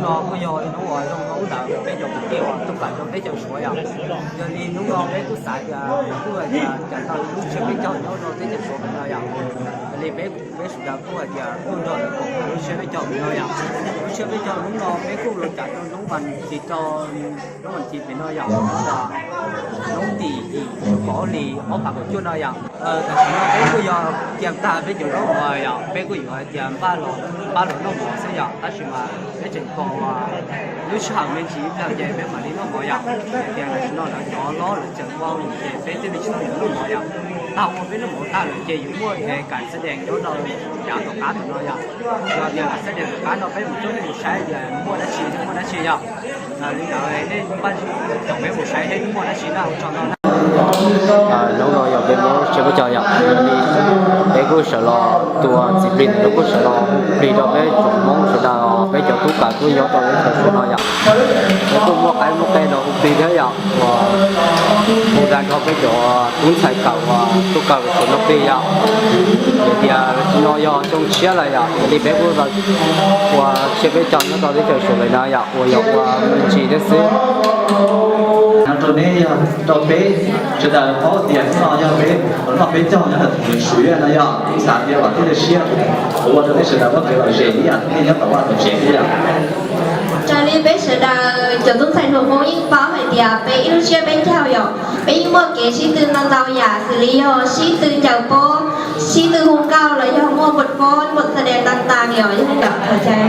Kuj yog hnub uas zoo ntawm peb cov kwv tij uas tuaj pab rau teb chaws Suav yom. Yog li hnub no peb kuj xav tias kuj hais tias cas tau lub tsiab peb caug nyob rau teb chaws Suav no yom. Yog li peb peb sawv daws kuj hais tias kuj nrog lawv koom lub tsiab peb caug no yom. Lub tsiab peb caug hnub no peb kuj los cav rau hnub vas thiv rau hnub vas thiv pem no yom, hnub tim yim kaum hli ob phav kaum cuaj no yom. Tam sim no peb kuj yog cia tag peb cov zaub mov yom, peb kuj yuav hais tias npaj los noj mov xwb yom, tab sis mas peb tseem pom lub sij hawm me ntsis ib pliag ces peb mam li noj mov yom. Tias tam sim no lawv cov hlob lawv tseem ua ces peb thiaj li tsis tau yuav noj mov yom. Tag uas peb noj mov tag lawm ces yuav muaj kev kam xab dees nyob rau yav tom qab tom no yom. Yog tias kam xab dees tom qab no peb mus coob mus saib tias muaj dab tsi muaj dab tsi yom. Li ntawd nej npaj tau peb mus saib seb muaj dab tsi na ua tsaug ntau na. Hnub no yog peb Hmoob tsiab peb caug yom, yog li peb kuj sawv los tua txiv plig, peb kuj sawv los hu plig rau peb tsoom Hmoob sawv daws, peb cov tub kawm kuj nyob rau teb chaws Suav no yom. Peb kuj muaj qaib muaj qe los hu plig thiab yom, uas hu da rau peb cov tub ntxhais kawm uas tuaj kawm Suav no plig yom. Vim tias tam sim no yog xyoo tshiab lawm yom, yog li peb kuj ua tsiab peb caug nyob rau teb chaws Suav lawm na yom, uas yog ua me ntsis thiab xwb. Rau neb yog rau peb sawv daws paub tias hnub no yog peb noj peb caug nyob rau teb chaws Suav no yom, xav tias vam thiab cia siab ua rau peb sawv daws muaj kev lom zem ib yam li nej nyob tom vaj tom tsev thiab yom. Raws li peb sawv daws cov tub ntxhais hluas Hmoob yeej paub hais tias peb ib lub tsiab peb caug yom, peb yeej muaj kev sib tw ntau ntau yam xws li yog sib tw ncaws pob, sib tw hu nkauj los yog muaj npam pob npam xab dees tas tas yom, yog li ntawd qhov cai